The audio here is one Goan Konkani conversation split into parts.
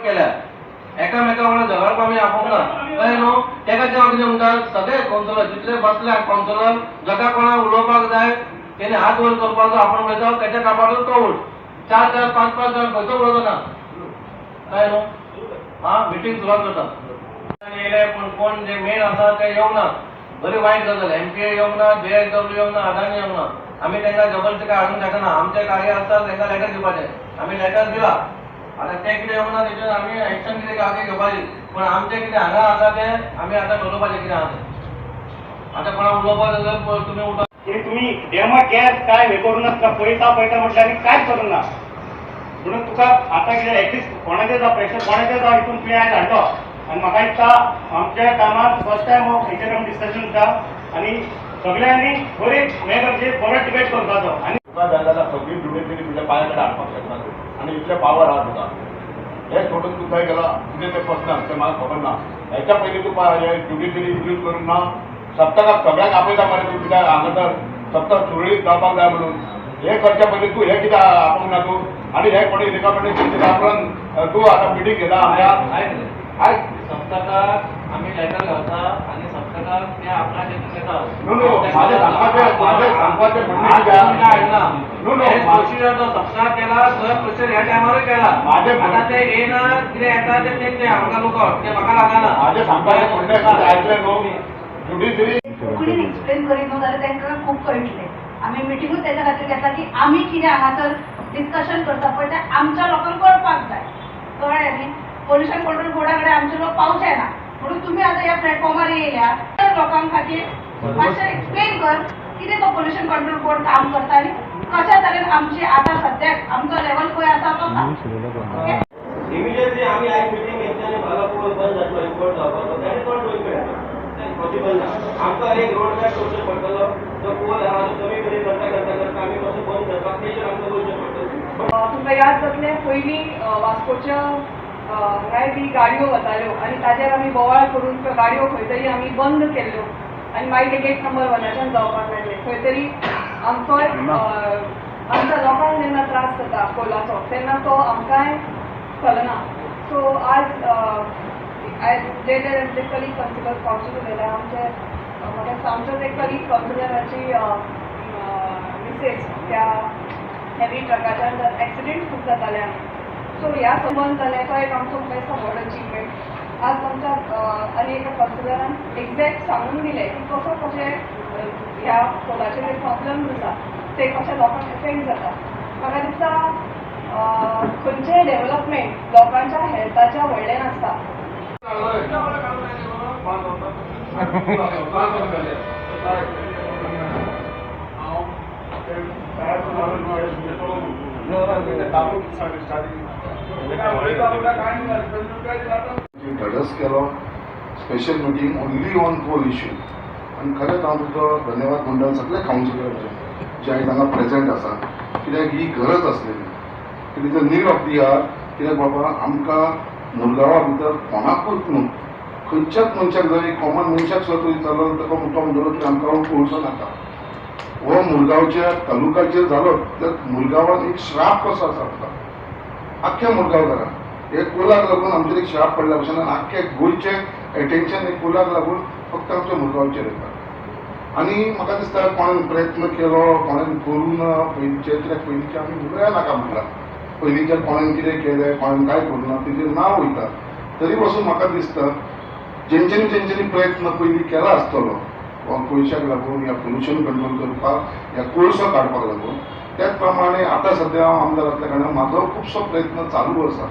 केल्या. एकामेका वांगडा झगडपाक आमी आपोवंक ना, कळ्ळें न्हू? तेका हांव कितें म्हणटा, सगळे कावन्सिलर जितले बसले कावन्सिलर, जाका कोणाक उलोवपाक जाय तेणे हात वयर करपाचो. आपूण उलयता, तेच्या कापाटून तो उठ. चार चार पांच पांच जाण खंयचो उलोवचो ना, कळ्ळें न्हू? हा, मिटींग सुरवात करता. येयले, पूण कोण जे मेन आसा ते येवंक ना. बरी वायट गजाल. एमपीए येवंक ना, जेएसडब्ल्यू येवंक ना, अदानी येवंक ना. आमी तांकां जबरदस्ती काय हाडूंक शकना. आमचें कार्य आसता तांकां लेटर दिवपाचें. आमी लेटर दिला. आतां ते कितें येवंक ना, तेचेर आमी एक्शन कितें घेवपाचें घेवपाची, पूण आमचें कितें हांगा आसा तें आमी आतां ठरोवपाचें कितें आहा तें. आतां कोणाक उलोवपाक जाय जाल्यार तुमी उठा. पूण तुमी डेमो गॅस काय हे करूं नाका. पळयता पळयता म्हटल्यार आनी कांयच करूं ना. म्हणून तुका आतां कितें एटलिस्ट कोणाचें जावं, प्रेशर कोणाचें जावं, हितून तुवें आयज हाडलो आनी म्हाका दिसता आमच्या कामात फर्स्ट टायम हो हेचेर आमी डिस्कशन जाता आनी सगळ्यांनी बरी हें करचें, बरो डिबेट करपाचो आनी तुका जाय जाल्यार सगळी ज्युडिशरी तुज्या पांया कडेन हाडपाक शकना तूं आनी इतले पावर आहा तुका. हे सोडून तूं थंय गेला, तुजें तें पर्सनल, तें म्हाका खबर ना. हेच्या पयलीं तूं हे ज्युडिशरी यूज करून ना सप्तकाक सगळ्यांक आपयता मरे तूं. कित्याक हांगासर सप्तक सुरळीत जावपाक जाय म्हणून हे करच्या पयलीं तूं हें कित्याक आपोवंक ना तूं? आनी हे कोणी रिकमेंडेशन दिल्या उपरांत तूं आतां मिटींग घेता आमच्या. आयक. आयक. सप्तकाक आमी लेटर घालता आनी सप्तकाक ते आपणाचे हितून येता. न्हू न्हू, माझे सांगपाचें म्हणणें कितें? हाडना. न्हू न्हू. प्रोसिजर जो सप्तकाक केला, थंय प्रोसिजर ह्या टायमारूय केला. आतां ते येयना, कितें येता ते तेंचे, आमकां लुकआवट, ते म्हाका लागना. माझे सांगपाचें म्हणणें तुजें आयकलें न्हू? ज्युडिशरी कोंकणीन एक्सप्लेन करीत न्हू जाल्यार तांकां खूब कळटलें. आमी मिटिंगूच तेच्या खातीर घेतला की आमी कितें हांगासर डिस्कशन करता पळय, तें आमच्या लोकांक कळपाक जाय, कळ्ळें न्ही? पोल्युशन कंट्रोल बोर्डा कडेन आमचे लोक पावचे ना, म्हणून तुमी आतां ह्या प्लॅटफॉर्मार येयल्या. लोकां खातीर मातशें एक्सप्लेन कर, कितें तो पोल्युशन कंट्रोल बोर्ड काम करता आनी कशा तरेन आमची आतां सद्याक आमचो लेवल खंय आसा तो सांग, ओके? इमिजिएटली आमी आयज मिटींग घेतली आनी फाल्यां कोल बंद जातलो इम्पोर्ट जावपाचो, that is not going to happen, possible ना. आमकां एक रोड मॅप करचो पडटलो. जो कोल आहा तो कमी कमी करता करता करता आमी कसो बंद करपाक तेचेर आमकां वयचें पडटलें. तुमकां याद जातलें, पयलीं वास्कोच्या हांगाय बी गाडयो वताल्यो आनी ताजेर आमी बोवाळ करून त्यो गाडयो खंय तरी आमी बंद केल्ल्यो आनी मागीर ते गेट नंबर वनाच्यान जावपाक लागले. खंय तरी आमचोय आमच्या लोकांक जेन्ना त्रास जाता कोलाचो, तेन्ना तो आमकांय चलना. सो आज आयज जे जे आमचे कलीग कावन्सिलर कावन्सिल उलयले, आमचे म्हाका दिसता आमच्याच एक कलीग कावन्सिलराची मिसेस त्या हेवी ट्रकाच्यान एक्सिडेंट खूब जाताले आमी. सो ह्या संबंद जालें, तो एक आमचो म्हाका दिसता व्हड अचिवमेंट. आज आमच्या आनी एका कावन्सिलरान एक्झॅक्ट सांगून दिलें की कसो कशें ह्या कोलाचे जे प्रॉब्लम्स आसा ते कशे लोकांक एफेक्ट जाता. म्हाका दिसता खंयचेय डेव्हलपमेंट लोकांच्या हेल्थाच्या व्हडलें नासता. धाडस केलो, special meeting only on coal issue. आनी खरेंच हांव तुजो धन्यवाद म्हणटा सगळे कावन्सिलराचे जे आयज हांगा प्रेझेंट आसा, कित्याक ही गरज आसलेली. It is a need of the hour. कित्याक बाबा, आमकां मुरगांवा भितर कोणाकूच न्हू, खंयच्याच मनशाक, जर एक कॉमन मनशाक सुद्दां तूं विचारलो, ताका तो म्हणटलो की आमकां हो कोळसो नाका. हो मुरगांवच्या तालुक्याचेर जालो तर मुरगांवान एक श्राप कसो आसा आमकां, आख्ख्या मुरगांवकारांक. हे कोलाक लागून आमचेर एक श्राप पडल्या भशेन आख्खे गोंयचें एटेन्शन एक कोलाक लागून फक्त आमच्या मुरगांवचेर येता. आनी म्हाका दिसता कोणेन प्रयत्न केलो, कोणेन करूं ना पयलींचे, कित्याक पयलींचे आमी उलोवया नाका म्हणलां. पयलींच्या कोणेन कितें केलें, कोणेन कांय करूं ना, तेजेर नांव वयता. तरी पसून म्हाका दिसता जेंच्यांनी जेंच्यांनी प्रयत्न पयलीं केला आसतलो हो पयशाक लागून या पोल्युशन कंट्रोल करपाक या कोळसो काडपाक लागून, त्याच प्रमाणे आतां सद्या हांव आमदार आसल्या कारणान म्हाजो खुबसो प्रयत्न चालू आसा.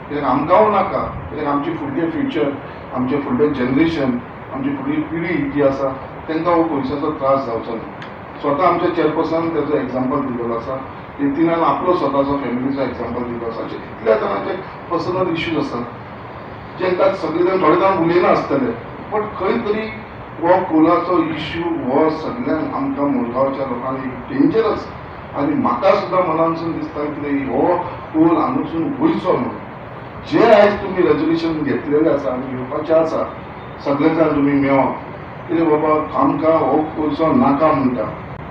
कित्याक आमकांय नाका, कित्याक आमची फुडलें फ्युचर, आमचें फुडलें जनरेशन, आमची फुडली पिढी जी आसा, तांकां हो पयशाचो त्रास जावचो न्हू. स्वता आमच्या चेअरपर्सन तेजो एग्जाम्पल दिलेलो आसा, नितीनान आपलो स्वताचो फॅमिलीचो एग्जाम्पल दिलो आसा. अशे कितल्या जाणांचे पर्सनल इश्यूज आसात जेंकां सगळे जाण, थोडे जाण उलयना आसतले, बट खंय तरी हो कोलाचो इश्यू हो सगळ्यांक, आमकां मुरगांवच्या लोकांक एक डेंजरस. आनी म्हाका सुद्दां मनानसून दिसता कितें हो कोल हांगासून वयचो म्हणून. जे आयज तुमी रेजोल्युशन घेतलेलें आसा आनी घेवपाचें आसा, सगळे जाण तुमी मेळोन कितें बाबा आमकां हो कोळसो नाका म्हणटा,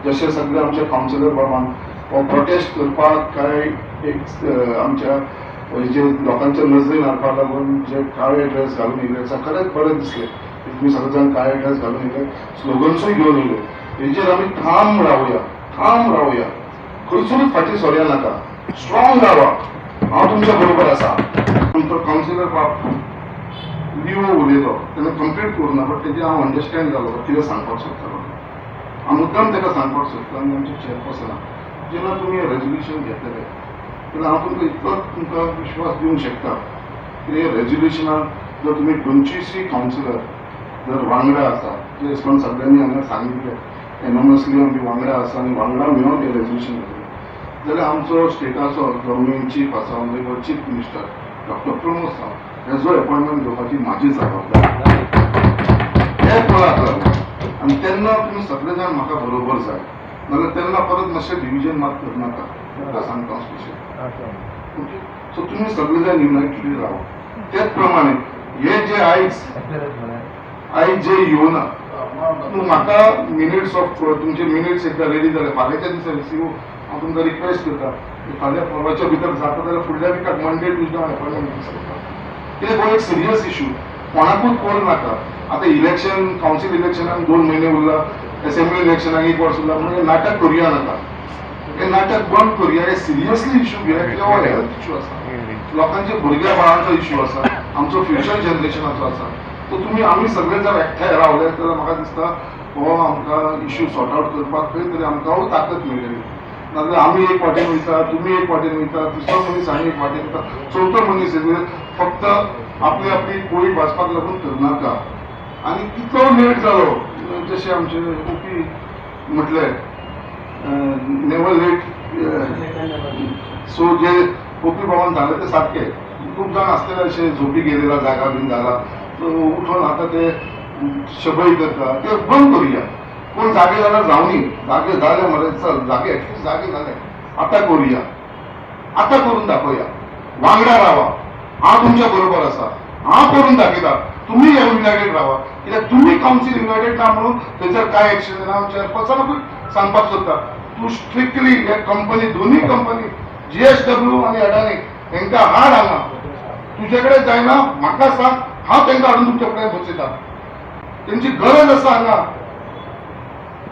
जशें सगळे आमचे कावन्सिलर बाबान हो प्रोटेस्ट करपाक काय एक आमच्या जे लोकांच्या नजरेन हाडपाक लागून जे काळे ड्रेस घालून येयले, खरेंच बरें दिसलें. तुमी सगळे जाण काळे ड्रेस घालून येयले, स्लोगन्सूय घेवन येयले. हेजेर आमी ठाम रावया, ठाम रावया, खंयसरूच फाटीं सोरया नाका, स्ट्रॉंग रावा. हांव तुमच्या बरोबर आसा. आमचो कावन्सिलर बाब लिओ उलयलो, तेणें कंप्लीट करूं ना, बट तेजें हांव अंडरस्टँड जालो कितें सांगपाक सोदतालो. हांव मुद्दम ताका सांगपाक सोदता आनी आमच्या चेअरपर्सनाक, जेन्ना तुमी हें रेजोल्युशन घेतले तेन्ना हांव तुमकां इतलोच तुमकां विश्वास दिवंक शकता की हे रेजोल्युशनाक जर तुमी 25 कावन्सिलर जर वांगडा आसा, जे अशें सगळ्यांनी हांगा सांगिल्लें एनोमसली आमी वांगडा आसा आनी वांगडा मेळोन हें रेजोल्युशन घेतलें जाल्यार आमचो स्टेटाचो जो मेन चीफ आसा, honourable chief minister doctor Pramod Sawant, हेजो एपॉयंटमेंट घेवपाची म्हाजी जबाबदारी. हे पळाक लागून आनी तेन्ना तुमी सगळे जाण म्हाका बरोबर जाय, नाजाल्यार तेन्ना परत मातशें डिविजन मात करनाका, तुमकां सांगता हांव स्पेशल. ओके, सो तुमी सगळे जाण युनायटेड रावा. तेच प्रमाणे हे जे आयज आयज जे येवना तूं म्हाका मिनिट्स ऑफ तुमचे मिनिट्स एकदां रेडी जाले फाल्यांच्या दिसा रिसीव, हांव तुमकां रिक्वेस्ट करता की फाल्यां परवाच्या भितर जाता जाल्यार फुडल्या विकाक मंडे ट्युजडे हांव एपॉयंटमेंट फिक्स करता. कित्याक हो एक सिरियस इशू, कोणाकूच करूं नाका. आतां इलेक्शन, कावन्सील इलेक्शनाक 2 म्हयने उरला, एसेंब्ली इलेक्शनाक 1 वर्स उरला, म्हणून हें नाटक करुया नाका, हें नाटक बंद करुया. हे सिरियसली इशू घेया, कित्याक हो हेल्थ इशू आसा, लोकांचे भुरग्या बाळांचो इशू आसा, आमचो फ्युचर जनरेशनाचो आसा. सो तुमी आमी सगळे जर एकठांय रावले जाल्यार म्हाका दिसता हो आमकां इशू सॉर्ट आवट करपाक खंय तरी आमकां ताकद मेळटली. नाजाल्यार आमी एक वाटेन वयता, तुमी एक वाटेन वयता, तिसरो मनीस आनी एक वाटेन वयता, चवथो मनीस फक्त आपली आपली पोळी भाजपाक लागून करनाका. आनी कितलो लेट जालो, जशें आमचे ओपी म्हटलें नेवर लेट, सो जे ओपी बाबान सांगलें तें सारकें. खूब जाण आसतले अशे झोपी गेलेला जागा बीन जाला, सो उठून आतां ते शबय करता, ते बंद करुया. कोण जागे जाल्यार जावनी, जागे जाले मरे चल जागे, एटलिस्ट जागे जाले आतां करुया, आतां करून दाखोवया. वांगडा रावा, हांव तुमच्या बरोबर आसा, हांव करून दाखयता. तुमी युनायटेड रावा, कित्याक तुमी कावन्सील युनायटेड ना म्हणून थंयसर काय एक्शन जायना. हांव चेअरपर्सनाकूय सांगपाक सोदता, तूं स्ट्रिक्टली हे कंपनी, दोनूय कंपनी GSW आनी अडानी हेंकां हाड हांगा. तुजे कडेन जायना म्हाका सांग, हांव तांकां हाडून तुमच्या फुड्यान बसयता. तेंची गरज आसा हांगा.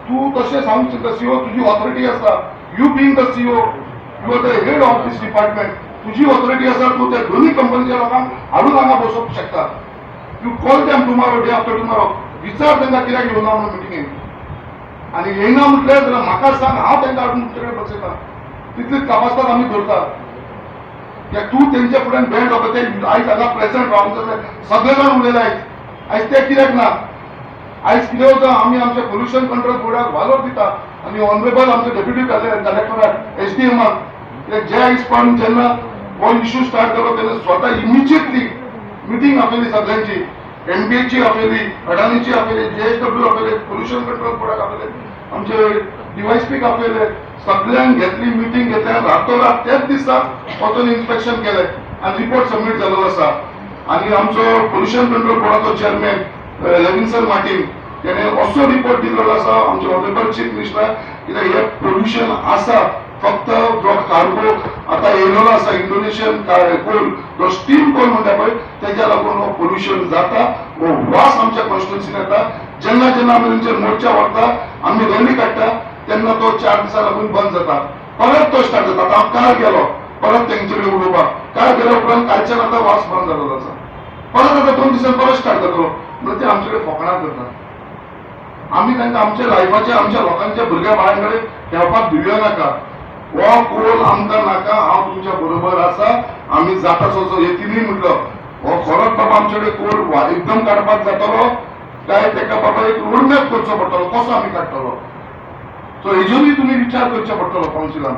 तूं तशें सांगूंक शकता, सीओ तुजी ऑथॉरिटी आसा, you being the CO, you are the head of this department, तुजी ऑथॉरिटी आसा, तूं त्या दोनूय कंपनीच्या लोकांक हाडून हांगा बसोवंक शकता. You call them tomorrow, day after tomorrow, विचार तांकां कित्याक येवना म्हणून मिटिंगेक, आनी येयना म्हटलें जाल्यार म्हाका सांग, हांव तांकां हाडून तुमचे कडेन बसयता. तितली कापास्ताद आमी दवरता. कित्याक तूं तेंच्या फुड्यान बँड जाता. ते आयज हांगा प्रेझेंट रावूंक जाय, सगळे जाण उलयले आयज. आयज ते कित्याक ना? आयज कितें जाता, आमी आमच्या पोल्युशन कंट्रोल बोर्डाक वालोर दिता आनी ऑनरेबल आमचे डेप्युटी कलेक्टराक, एसडीएमाक, कित्याक जे आयज पण जेन्ना हो इशू स्टार्ट जालो तेन्ना स्वता इमिजिएटली मिटींग आपयली सगळ्यांची, एमपीएची आपयली, अडानीची आपयली, जीएसडब्ल्यू आपयले, पोल्युशन कंट्रोल बोर्डाक आपयले, आमचे डीवायएसपीक आपयले, सगळ्यांक घेतली मिटींग घेतली. रातोरात त्याच दिसा वचून इन्स्पेक्शन केलें आनी रिपोर्ट सबमीट जाल्लो आसा. आनी आमचो पोल्युशन कंट्रोल बोर्डाचो चेअरमॅन लेविन्सन मार्टीन त्याने असो रिपोर्ट दिल्लो आसा आमचे ऑनरेबल चीफ मिनिस्टर, कित्याक हे पोल्युशन आसा फक्त जो कार्गो आतां येयलेलो आसा इंडोनेशियन कोल, जो स्टीम कोल म्हणटा पळय, तेज्या लागून हो पोल्युशन जाता, हो वास आमच्या कॉन्स्टिट्युन्सीन येता. जेन्ना जेन्ना आमी तेंचेर मोर्चा व्हरता, आमी रॅली काडटा, तेन्ना तो 4 दिसां लागून बंद जाता, परत तो स्टार्ट जाता. आतां हांव काल गेलो परत तेंचे कडेन उलोवपाक, काल गेल्या उपरांत कालच्यान आतां वास बंद जाल्लो आसा, परत आतां 2 दिसांनी परत स्टार्ट जातलो. म्हणून ते आमचे कडेन फकाणां करता. आमी तांकां आमच्या लायफाचे, आमच्या लोकांच्या भुरग्या बाळां कडेन खेळपाक दिवया नाका. हो कोल आमकां नाका. हांव तुमच्या बरोबर आसा. आमी जाता तसो हे तिनूय म्हटलो, हो खरोच बाबा आमचे कडेन कोल एकदम काडपाक जातलो काय तेका बाबा एक रोड मॅप करचो पडटलो, कसो आमी काडटलो. सो हेजेरूय तुमी विचार करचो पडटलो कावन्सिलान,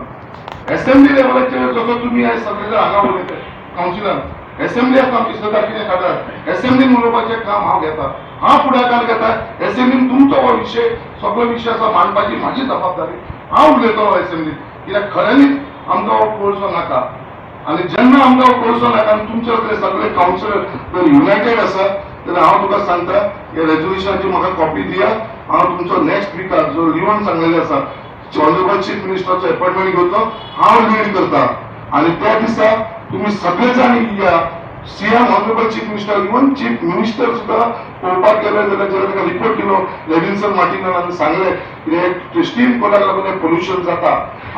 एसेंब्ली लेवलाचेर. जसो तुमी आयज सगळे जाण हांगा उलयता कावन्सिलान, एसेंब्ली आसा आमची सदां कितें काडटात, एसेंब्लीन उलोवपाचें काम हांव घेता, हांव फुडाकार घेता. एसेंब्लीन तुमचो हो विशय, सगळो विशय आसा मांडपाची म्हाजी जबाबदारी. हांव उलयतलो एसेंब्लीन, कित्याक खऱ्यांनीच आमकां हो कोळसो नाका. आनी जेन्ना आमकां हो कोळसो नाका आनी तुमचे ते सगळे कावन्सिलर जर युनायटेड आसा जाल्यार हांव तुका सांगता, ह्या रेजोल्युशनाची म्हाका कॉपी दिया. हांव तुमचो नेक्स्ट विकाक जो लिवन सांगलेले आसा, ऑनरेबल चीफ मिनिस्टराचो अपॉयंटमेंट घेवचो, हांव लीड करता आनी त्या दिसा तुम्ही सगळे जाण या CM, honourable chief minister, even chief minister सुद्धा पळोवपाक गेले जाल्यार जेन्ना ताका रिपोर्ट दिलो लेविन्सन मार्टिनान आनी सांगलें कितें स्टीम कोलाक लागून पोल्युशन जाता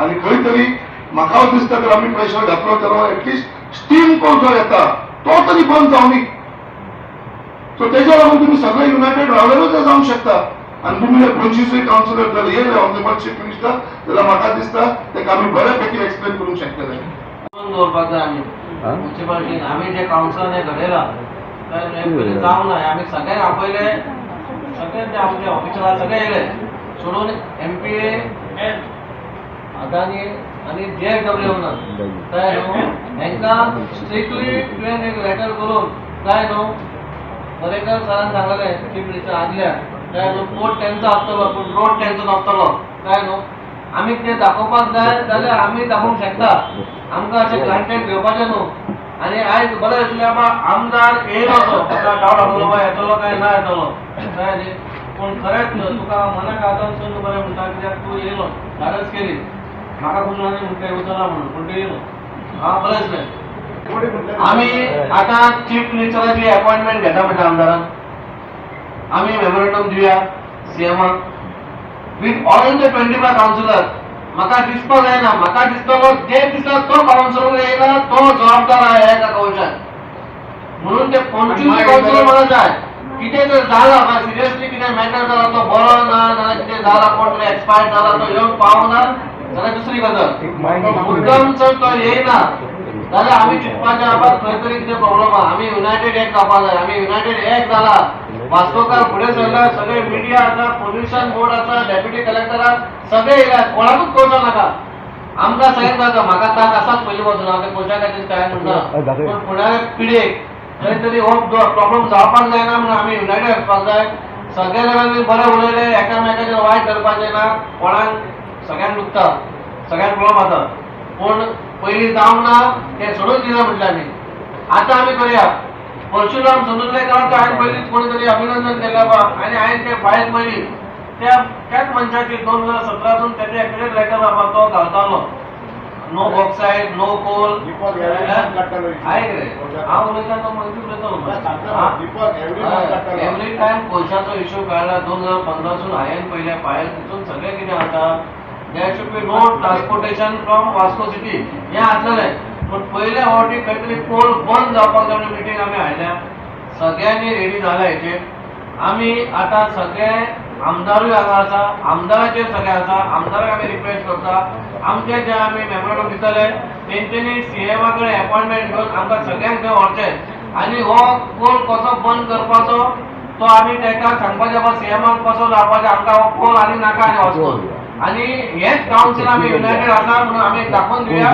आनी खंय तरी म्हाका दिसता जर आमी प्रेशर घातलो जाल्यार एटलिस्ट स्टीम कोल जो येता तो तरी बंद जावनी. सो तेज्या लागून तुमी सगळे युनायटेड रावलेरूच जावंक शकता आनी तुमी जर 25 कावन्सिलर जर येयले ऑनरेबल चीफ मिनिस्टर जाल्यार म्हाका दिसता तेका आमी बऱ्या पैकी एक्सप्लेन करूंक शकतले. दवरपाक जाय आमी मुन्सिपालिटीन. आमी जे कावन्सिलान हें घडयलां, हें पयलीं जावंक ना. आमी सगळ्यांक आपयले, सगळे जे आमचे ऑफिसर आसा सगळे येयले, सोडून एमपीए, अदानी आनी जेएसडब्ल्यू ना. कळ्ळें न्हू? हेंकां स्ट्रिक्टली तुवें एक लेटर करून, काय न्हू, दरेकर सरान सांगलें, चीफ मिनिस्टर आदल्या, काय न्हू, पोर्ट तेंचो आसतलो पूण रोड तेंचो नासतलो. काय न्हू, आमी ते दाखोवपाक जाय जाल्यार आमी दाखोवंक शकता. आमकां अशें ग्रांटेड घेवपाचें न्हू. आनी आयज बरें दिसलें बाबा, आमदार येयलो. तो ताका डावट आसलो बाबा येतलो काय ना येतलो, कळ्ळें न्ही? पूण खरेंच तुका मनाक आदार बरें म्हणटा, कित्याक तूं येयलो, धाडस केली. म्हाका खूब जाणांनी म्हटलें येवचो ना म्हणून, पूण तूं येयलो. हांव बरें दिसलें. आमी आतां चीफ मिनिस्टराची अपॉइंटमेंट घेता म्हणटा आमदारान. आमी मेमोरेंडम दिवया सीएमाक with all the 25 councillor. म्हाका दिसपाक जायना, म्हाका दिसतलो जे दिसता तो कावन्सिलर येयला तो जबाबदार आहे एका कंवशान म्हणून. ते 25 कावन्सिलर मला जाय. कितें जर जाला सिरियसली, कितें मॅटर जाला, तो बरो ना जाल्यार कितें जाला, कोण तरी एक्सपायर जाला, तो येवन पावना जाल्यार दुसरी गजाल. मुद्दम जर तो येयना जाल्यार आमी चिंतपाचें बाबा खंय तरी कितें प्रॉब्लम आहा. आमी युनायटेड एक जावपाक जाय. आमी युनायटेड एक जाला, वास्कोकार फुडें सरला. सगळे मिडिया आसा, पोल्युशन बोर्ड आसा, डेप्युटी कलेक्टर सगळे येयला. कोणाकूच कळचो नाका. आमकां सगळ्यांक जाता. म्हाका ताक आसाच पयलीं पासून. हांव ते कोशा खातीर काय म्हणना, पूण फुडाऱ्या पिळगेक खंय तरी हो प्रॉब्लम जावपाक जायना म्हणून आमी युनायटेड वचपाक जाय. सगळ्या जाणांनी बरें उलयले. एकामेकाचेर वायट धरपाचें ना कोणाक. सगळ्यांक दुखता, सगळ्यांक प्रॉब्लम जाता, पूण पयलीं जावंक ना तें सोडून दिना म्हटलें आमी. आतां आमी करुया. परशुराम सोनुर्लेकराक हांवें पयलींच कोणी तरी अभिनंदन केलें बा आनी हांवें तें फायल पयली त्या त्याच मनशाची 2017सून तेजें एकलेच लेटर बाबा तो घालतालो, नो बॉक्सायट, नो कोल. दीपक एवरी मंथ काडटालो. आयक रे, हांव उलयता तो मागीर उलयतलो. दीपक एवरी मंथ काडटालो. एवरी टायम कोळशाचो इशू काडला 2015सून हांवें पयल्या फायल. तितून सगळें कितें आसा, there should be no transportation from Vasco city हें आसलेलें. पूण पयल्या फावटी खंय तरी कोल बंद जावपाक जाय म्हणून मिटींग आमी हाडल्या. सगळ्यांनी रेडी जाला हेचेर. आमी आतां सगळे आमदारूय हांगा आसा, आमदाराचेर सगळे आसा. आमदाराक आमी रिक्वेस्ट करता, आमचे जे आमी मेमोरंडम दितले तेंच्यांनी सीएमा कडेन अपॉयंटमेंट घेवन आमकां सगळ्यांक थंय व्हरचें आनी हो कोल कसो बंद करपाचो तो आमी ताका सांगपाचें. बाबा, सीएमाक कसो जावपाचें, आमकां हो कोल आनी नाका आनी वास्कोन आनी हेच कावन्सील आमी युनायटेड आसा म्हणून आमी दाखोवन दिवया.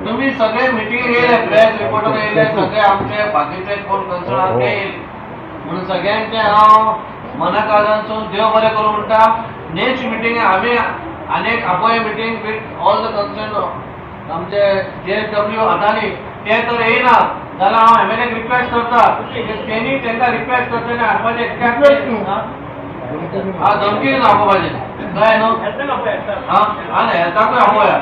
तुम्ही सगळे मिटींग येयले, प्रेस रिपोर्टर येयले, सगळे आमचे बाकीचे कोण कन्सर्न आहा ते येयले म्हणून सगळ्यांचे हांव मना काळजांतसून देव बरें करूं म्हणटा. नेक्स्ट मिटींग आमी आनी एक आपोया meeting with all the concern. आमचे जेएसडब्ल्यू, अदानी ते तर येयना जाल्यार हांव एमएलएक रिक्वेस्ट करता की तेणी तांकां रिक्वेस्ट करचें आनी हाडपाचें. कित्याक हा धमकी आपोवपाचें, कळ्ळें न्हू? हा, आनी हेल्थाकूय आपोवया.